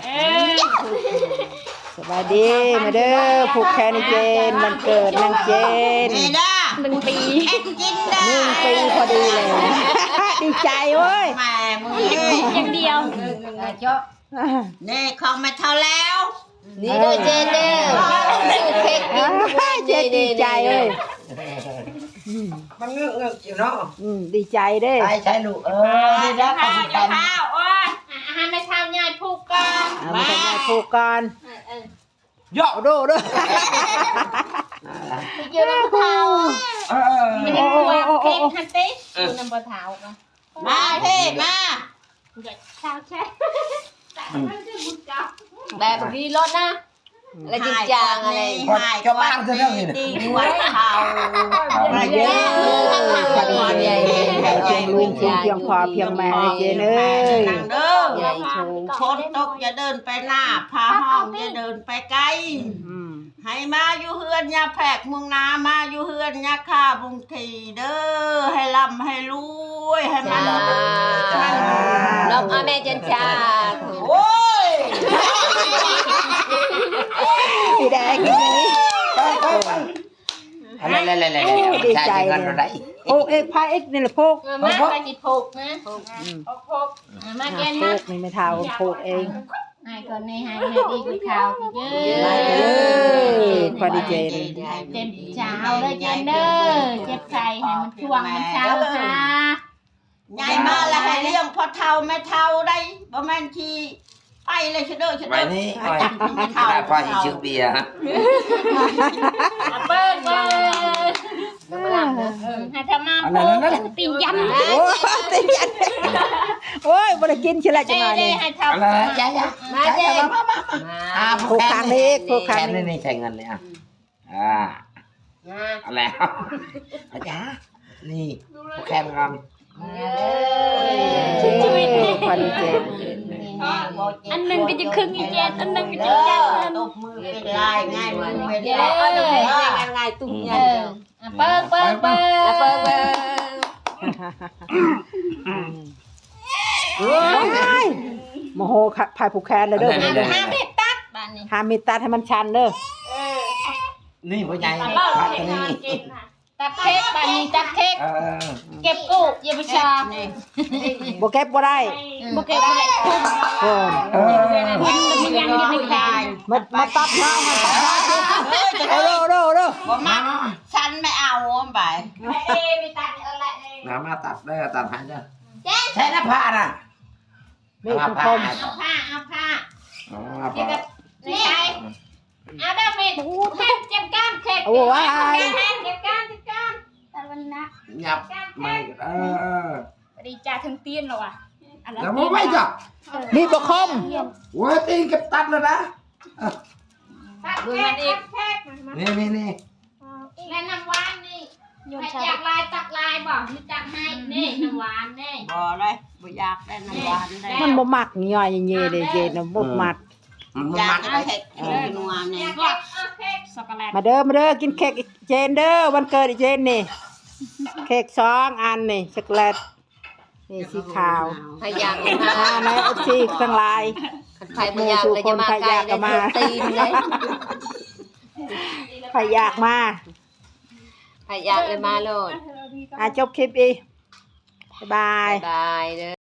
ເອີ ສະບາຍດີ ມາເດີ ຜູກແຂນໃຫ້ເຈນ ວັນເກີດນາງເຈນ ນີ້ເດີ ໜຶ່ງປີ ກິນເດີ ໜຶ່ງປີພໍດີເລີຍ ດີໃຈເວີ້ຍ ແມ່ມຶງເອີຍ ຢ່າງດຽວ ນີ້ຂອງແມ່ເຖົ້າແລ້ວ ນີ້ເດີເຈນເດີ ຊື້ເຄັກກິນ ເຈນດີໃຈເລີຍ ມັນເງີກໆຢູ່ເນາະ ອືມ ດີໃຈເດ້ ໃສ່ ໃສ່ລູກ ເອີ ນີ້ເດີ ຂ້າວ ຂ້າວ ໂອ້ຍ ອ່ະ ໃຫ້ແມ່ເຖົ້າຍາຍຜູກກ່ອນ ອ່າ ມາ ແມ່ເຖົ້າຍາຍຜູກກ່ອນ ເອີ ເອີ ເຍາະໂດໂດ ຢູ່ນຳເຖົ້າ ເອີ ເອີ ເອີ ເຮັດຄົວເຄັກຫັ້ນຕິ ເອີ ຢູ່ນຳພໍ່ເຖົ້າ ມາເພ ມາ ແບບນີ້ໂລດນະ ແລ້ວຈິງຈາງອະໄລ ຈະມາເທື່ອໜຶ່ງນີ້ນະ ດີກວ່າເຂົາ ເອີ ໃຫ້ພຽງລູກພຽງພໍ່ພຽງແມ່ເດີ ເອີ ຝົນຕົກຢ່າເດີນໄປນາ ຟ້າຮ້ອງຢ່າເດີນໄປໄກ ອືມ ໃຫ້ມາຢູ່ເຮືອນຍາແພກມຸງນາ ມາຢູ່ເຮືອນຍາຄາບຸງ ທີ່ເດີ ໃຫ້ລ່ຳໃຫ້ລວຍ ໃຫ້ມັນ ສາທຸ ໃຫ້ມັນ ນອບອາແມ່ຈັນຈາ ໂອ້ຍ ສີແດງ ອັນນັ້ນແຫຼະ ດີໃຈເລີຍ ຜູກເອງ ພາເອງນີ້ແຫຼະຜູກ ເອີ ມາ ພາຊິຜູກນະ ອືມ ຜູກ ມາແກນ ຜູກນີ້ແມ່ເຖົ້າຜູກເອງ ໃຫ້ກ່ອນນີ້ ໃຫ້ ໃຫ້ດີກວ່າເຂົາເດີ ເອີ ພໍດີເຈນ ເຈັບຈາເອົາເດີເຈນເດີ ເຈັບໃສ່ໃຫ້ມັນຊ່ວງມັນເຊົາຊະ ໃຫຍ່ມາແລ້ວໃຫ້ລ້ຽງພໍ່ເຖົ້າແມ່ເຖົ້າໄດ໋ ບໍ່ແມ່ນຂີ້ໄປເລີຍຊະເດີ ຊະເດີ ໄວ້ນີ້ ໄປ ແມ່ເຖົ້າ ໄດ້ພໍຊິຊື້ເບຍ ເບິ່ງ ເບິ່ງ ໃຫ້ທຳມາ ອັນນັ້ນ ໂອ້ຍ ຕີນຢັນ ໂອ້ຍ ຕີນຢັນ ໂອ້ຍ ບໍ່ໄດ້ກິນຊິລະ ຈັກໜ້ອຍນີ້ ໃຫ້ທຳ ອັນນັ້ນ ຢ່າ ຢ່າ ມາເດ້ ມາ ມາ ມາ ອ່າ ຜູກຂ້າງນີ້ອີກ ຜູກຂ້າງນີ້ ນີ້ ໃຊ້ເງິນນີ້ ອ່ະ ອ່າ ມາ ເອົາແລ້ວ ອາຈານ ນີ້ ຜູກແຂນກ່ອນ ເອີ ຊີວິດນີ້ ອັນໜຶ່ງກໍຈະຄຶງອີເຈນ ອັນໜຶ່ງກໍຈະຈັບເງິນ ຕົບມືເປັນລາຍ ງ່າຍມືເປັນລາຍ ເອົາແລ້ວ ງ່າຍໆ ຕຸ້ມໃຫຍ່ ເອີ ອ່ະ ເປີກ ເປີກ ເປີກ ອ່ະ ເປີກ ເປີກ ໂອ້ຍ ໂມໂຫຂະ ພາຍຜູກແຂນເລີຍເດີ ຫ້າມເຮັດຕັດບາດນີ້ ຫ້າມເຮັດຕັດໃຫ້ມັນຊັນເດີ ເອີ ນີ້ພໍ່ໃຫຍ່ ຕັດເຄັກບາດນີ້ ຕັດເຄັກ ເອີ ເກັບກູ້ ຢ່າໄປຊາ ບໍ່ເກັບບໍ່ໄດ້ ບໍ່ເກັບບໍ່ໄດ້ ໂອ້ ເອີ ມັນຍັງຢູ່ໃນແຂນ ມາ ມາຕັດເນາະ ມາຕັດເນາະ ເອີ ໂດ ໂດ ໂດ ບໍ່ມາ ມາ ມາ ສັນໄມ່ເອົາໄປ ມາ ມາຕັດເດີ ຕັດໃຫ້ເດີ ໃຊ້ໜ້າຜາກນະ ມີດຄົມ ເອົາຜ້າ ເອົາຜ້າ ເອົາຜ້າ ໃສ່ ເອົາດາເມດ ເຈັບກ້າມ ເຈັບ ໂອ້ຍ ເຈັບກ້າມ ເຈັບກ້າມ ຕາວັນນະ ຫຍັບ ເຈັບກ້າມ ເອີ ເອີ ດີຈ້າ ເຖິງຕີນແລ້ວວ່ະ ອັນນັ້ນ ແລ້ວບໍ່ໄຫວຈ້ະ ມີດບໍ່ຄົມ ໂອ້ຍ ຕີນກໍຕັດແລ້ວນະ ຕັດແຂກ ຕັດແຂກ ນີ້ ນີ້ ນີ້ ແລະນ້ຳຫວານນີ້ ໃຜຢາກຫຼາຍຕັກຫຼາຍບໍ່ ມີຕັກໃຫ້ ນີ້ນ້ຳຫວານນີ້ ບໍ່ເລີຍ ບໍ່ຢາກໄດ້ນ້ຳຫວານເລີຍ ມັນບໍ່ມັກຍ່ອຍເຍເດ ເຈນບໍ່ມັກ ມັນບໍ່ມັກ ຢາກເອົາເຄັກນົວນີ້ ຢາກເອົາເຄັກ ຊັອກໂກແລັດ ມາເດີ ມາເດີ ກິນເຄັກເຈນເດີ ວັນເກີດເຈນນີ້ ເຄັກສອງອັນນີ້ ຊັອກໂກແລັດ ນີ້ສີຂາວ ໃຜຢາກມາ ມາແມ່ເອັຟຊີທັງຫຼາຍ ຄັນໃຜບໍ່ຢາກກໍຢ່າມາໃກ້ເດີ ຖືກຕີນເດ້ ໃຜຢາກມາ ໃຜຢາກເລີຍມາໂລດ ອ່ະ ຈົບຄລິບອີກ ບາຍບາຍ ບາຍບາຍເດີ.